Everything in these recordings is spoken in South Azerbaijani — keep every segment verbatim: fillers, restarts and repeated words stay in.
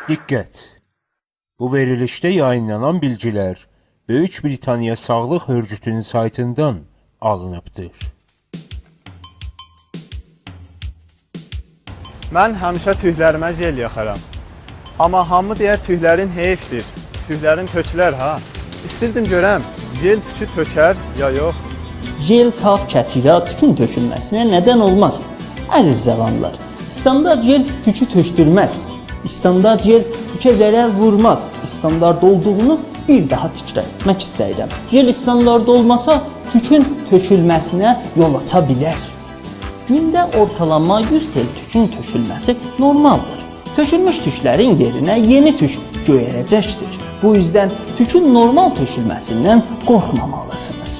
دقت! بو وئریلیشده یایینلانان بیلگیلر بؤیوک بریتانیا ساغلیق اؤرگوتونون سایتیندان آلینیبدیر. من همیشه توکلریمه ژل یاخارام. آمما هامی دئیر توکلرین حیفدیر. توکلرین تؤکولر ها. ایستیردیم گؤرم، ژل توکو تؤکر یا یوخ؟ ژل تاف کتیره توکون تؤکولمه‌سینه ندن اولماز. عزیز جاوانلار، استاندارد ژل توکو تؤکدورمز. استاندارد ژل توکه ضرر وورماز. استاندارد اولدوغونو بیر داها تکرار ائتمک ایسته‌ییرم. ژل استاندارد اولماسا، توکون تؤکولمه‌سینه یول آچا بیلر. گونده اورتالاما یوز تئل توکون تؤکولمه‌سی نورمالدیر. تؤکولموش توکلرین یئرینه یئنی توک گؤیره‌جکدیر. بو اوزدن توکون نورمال تؤکولمه‌سیندن قورخمامالیسینیز.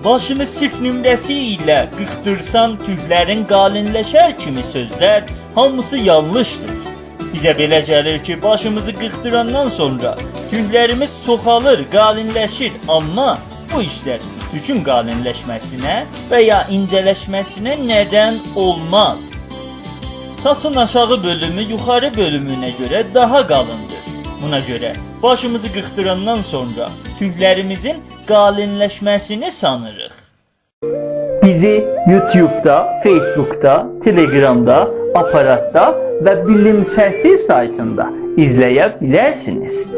باشینی صفر نمره‌سی ایله قیخدیرسان، توکلرین قالینلشر کیمی سؤزلر هامیسی یانلیشدیر. بیزه بئله گلیر کی، باشیمیزی قیخدیراندان سونرا توکلریمیز چوخالیر، قالینلشیر، آمما بو ایشلر توکون قالینلشمه‌سینه و یا اینجه‌لشمه‌سینه ندن اولماز. ساچین آشاغی بؤلومو یوخاری بؤلومونه گؤره داها قالیندیر. بونا گؤره باشیمیزی قیخدیراندان سونرا توکلریمیزین قالینلشمه‌سینی سانیریق. بیزی یوتیوبدا، فیسبوکدا، تلگرامدا، آپاراتدا و بیلیم سسی سایتیندا ایزله‌یه بیلرسینیز.